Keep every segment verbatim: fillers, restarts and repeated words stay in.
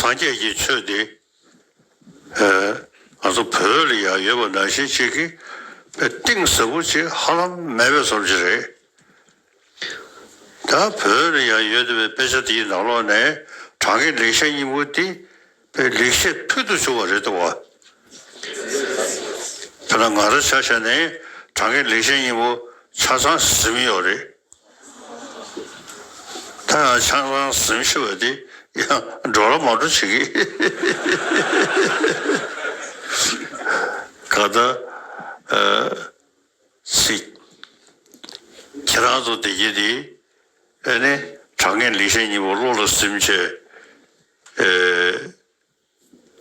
སངས་རྒྱས་ཀྱི་ཆོས་འདི། ཨ། ང་ཚོ་བོད་ལ་ཡང་ཡོད་པ་ནང་བཞིན་ཅིག་གི་དཔེ་གཏིང་ཟབ་པོ་ཅིག་ཧ་ལམ་མེད་པའི་བཟོ་ཅིག་རེད། ད་བོད་ལ་ཡང་ཡོད་བསྡད་པའི་དཔེ་ཆ་དེའི་ནང་ལོགས་ནས་གྲངས་ཀའི་ལེགས་བཤད་སྙིང་པོ་འདི་དཔེ་ལེགས་བཤད་ཕུལ་དུ་བྱུང་བ་རེད་འདུག་བ། དཔེར་ན་ང་རང་ཆ་བཞག་ནས་གྲངས་ཀའི་ལེགས་བཤད་སྙིང་པོ་ཆ་ཚང་ཟིན་ཡོད་རེད། ད་ཡང་ཆང་ཚང་ཟིན་ཤི་བ་དེ་ཡང་འགྲོ་ལ་མ་འགྲོ་བྱེད་ཀྱི། ག་ད། ཨ། ཚིག་ཁྱེད་རང་ཚོ་བདེ་སྐྱིད་དེ། ཨ་ནི་གྲངས་ཀའི་ལེགས་བཤད་སྙིང་པོ་བློ་ལ་ཟིན་བྱས། ཨེ།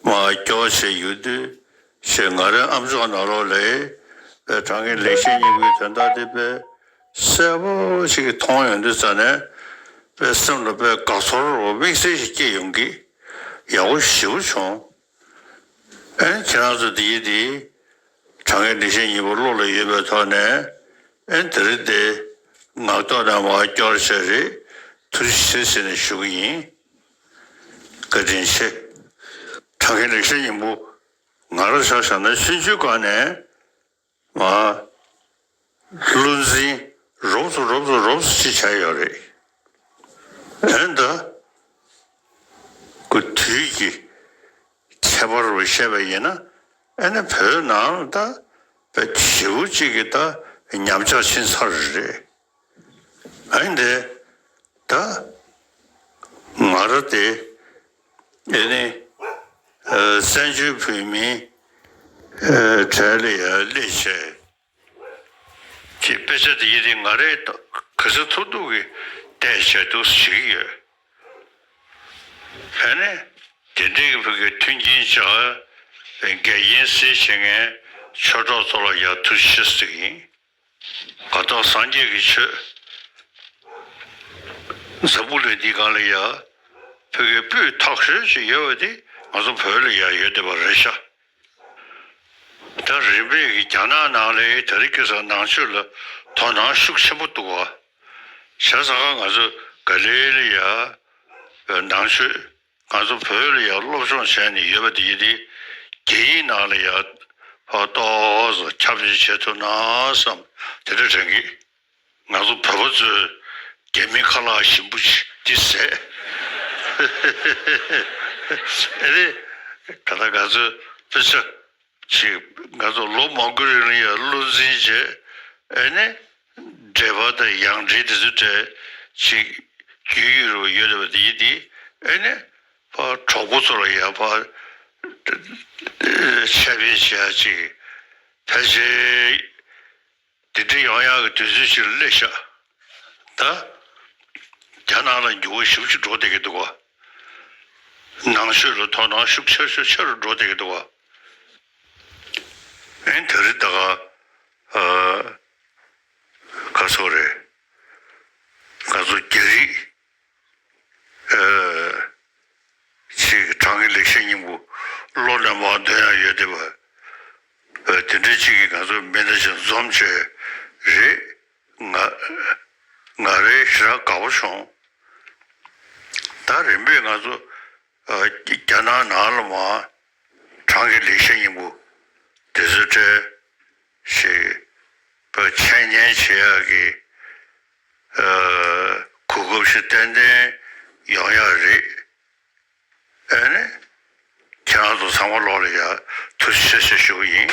མར་སྐྱོར་བྱས་ཡོད་དུས་ཞེས་ང་རའི་ཨམ་ཅོག་ནང་ལོགས་ལ་དཔེ་གྲངས་ཀའི་ལེགས་བཤད་སྙིང་པོའི་དོན་དག་དེ་དཔེ་གསལ་པོ་ཞིག་མཐོང་ཡོང་དུས་ཙ་ནས་དཔེ་སེམས་ལ་དཔེ་དགའ་ཚོར་དམིགས་བསལ་ཞིག་སྐྱེ་ཡོང་གི། ཡག་པོ་ཞེ་པོ་བྱུང་། ཨེ་ཁྱེད་རང་ཚོ་དེ་ཡིན་དེ། གྲངས་ཀའི་ལེགས་བཤད་སྙིང་པོ་བློ་ལ་ཡོད་པའི་ཐོག་ནས། ཨེ་དེ་རིང་དེ་ངག་ཐོག་ནས་མར་སྐྱོར་བྱས་རེད། ཐུགས་རྗེ་ཆེ་ཟེར་ནས་ཞུ་གི་ཡིན། བཀའ་དྲིན་ཆེ། གྲངས་ཀའི་ལེགས་བཤད་སྙིང་པོ་ང་རང་ཆ་བཞག་ན་ཆུང་ཆུང་སྒང་ནས་མར་བློ་འཛིན་རོབ་ཙམ་རོབ་ཙམ་རོབ་ཙམ་ཅིག་བྱས་ཡོད་རེད། ཨེ་ད། ཁོ་དུས་ཀྱི་ཁྱད་པར་རུ་བཤད་པ་ཡིན་ན། ཨེ་ནི་བོད་ནང་ལ་ད་དཔེ་ཞེ་པོ་ཅིག་གི་ད་ཉམས་ཆག་ཕྱིན་ཚར་རེད། ཨེ་འདི་ད་ང་རང་དེ་ཨེ་ནི་ཨ་བཙན་བྱོལ་བོད་མིའི་ཨ་གྲས་ལ་ཡང་སླེབས་བྱས། ཅེས་དཔེ་ཆ་དེ་ཡི་རིགས་ང་རས་ག་ཚོད་ཐུབ་ཐུབ་ཀྱིས་བལྟས་བྱས་འདུག་ཞུ་གི་ཡོད། ཨ་ནི་དེ་འདྲའི་གི་བོད་ཀྱི་མཐུན་རྐྱེན་བྱ་བའི་འགལ་རྐྱེན་སེལ་བྱེད་མཁན་ཆོས་གྲོགས་ཚོ་ལ་ཡང་ཐུགས་རྗེ་ཆེ་ཟེར་གི་ཡིན། གང་ལྟར་སངས་རྒྱས་ཀྱི་ཆོས་འཛམ་བུ་གླིང་འདིའི་སྒང་ལ་ཡང་བོད་ཀྱི་སྤུས་དག་ཤོས་ཤིག་ཡོད་པ་དེ་ང་ཚོ་བོད་ལ་ཡང་ཡོད་བསྡད་པ་རེད་ཤག་ད་རིམ་པས་ཀྱི་རྒྱ་ནག་ནང་ལ་དེ་རིང་ཁ་སང་ནང་ཆོས་ལ་དོ་སྣང་ཤུགས་ཆེན་པོ་འདུག་བ། བྱས་ཙང་ང་ཚོ་ག་ལེ་ལ་ཡ་ནང་ཆོས་ང་ཚོ་བོད་ལ་ཡ་སློབ་སྦྱོང་བྱས་ནས་ཡོད་པ་དེ་ཡིན་དེ་རྒྱ་ཡིག་ནང་ལ་ཡ་ཕར་ཏོག་ཙམ་ཁྱབ་སྤེལ་བྱེད་ཐུབ་ན་བསམ་དེ་འདྲ་དྲན་གི། ང་ཚོ་བོད་པ་ཚོས་རྒྱ་མི་ཁ་ལག་ཞིམ་པོ་ཅིག་འདི་ཟས། ཨེ་རེད། ད་ལྟ་ང་ཚོའི་དཔེ་ཆ་ཅིག་ང་ཚོ་ལོ་མང་པོའི་རིང་ལ་ཡང་བློ་འཛིན་བྱས། ཨེ་ནི་འགྲེལ་པ་དང་ཡང་འགྲེལ་དེ་ཚོ་བྲིས་ཅིག་རྒྱུས་ཡོད་རུ་ཡོད་རེད་པ་དེ་ཡིན་དེ། ཨེ་ནི་ཕར་གྲོགས་པོ་ཚོ་ལ་ཡང་ཕར་ཁྱབ་སྤེལ་བྱེད་ཡ་ཅིག་ཕལ་ཆེར། དེ་འདྲ་ཡོང་ཡག་གི་དུས་ཚོད་ཅིག་ལ་སླེབས་ཤག་ད་རྒྱ་ནག་ལ་འགྱུར་བ་ཞེ་པོ་ཅིག་འགྲོ་བསྡད་ཀྱི་འདུག་ག་ནང་ཆོས་ལ་དོ་སྣང་ཤུགས་ཆེ་ཤུགས་ཆེ་རུ་འགྲོ་བསྡད་ཀྱི་འདུག་ག་ཨེ་དེ་རིང་ད་ག་ཨ་ག་ཚོད་རེད། ང་ཚོ་རྒྱ་རིགས། ཨ། ཅིག་གྲངས་ཀའི་ལེགས་བཤད་སྙིང་པོ་བློ་ནས་མར་འདོན་ཡག་ཡོད་བསྡད་པ། ཨ། དེ་འདྲའི་ཅིག་གིས་ང་ཚོ་མི་འདྲ་ཅིག་འཛོམས་བྱས་རེད། ང་ང་རང་ཞེ་དྲག་དགའ་པོ་བྱུང་། ད་རིམ་པས་ང་ཚོ་ཨ། རྒྱ་ནག་ནང་ལ་མར་གྲངས་ཀའི་ལེགས་བཤད་སྙིང་པོ་དེ་ཚོ་སྤྲད་ཞིག་པ་འཆད་ཉན་བྱེད་ཡག་གི་ཨ། གོ་སྐབས་ཤིག་ཏན་ཏན་ཡོང་ཡག་རེད། ཨ་ནི་ཁྱེད་རང་ཚོ་ཚང་མ་ལོག་ལ་ཡ་ཐུགས་རྗེ་ཆེ་ཞུ་གི་ཡིན།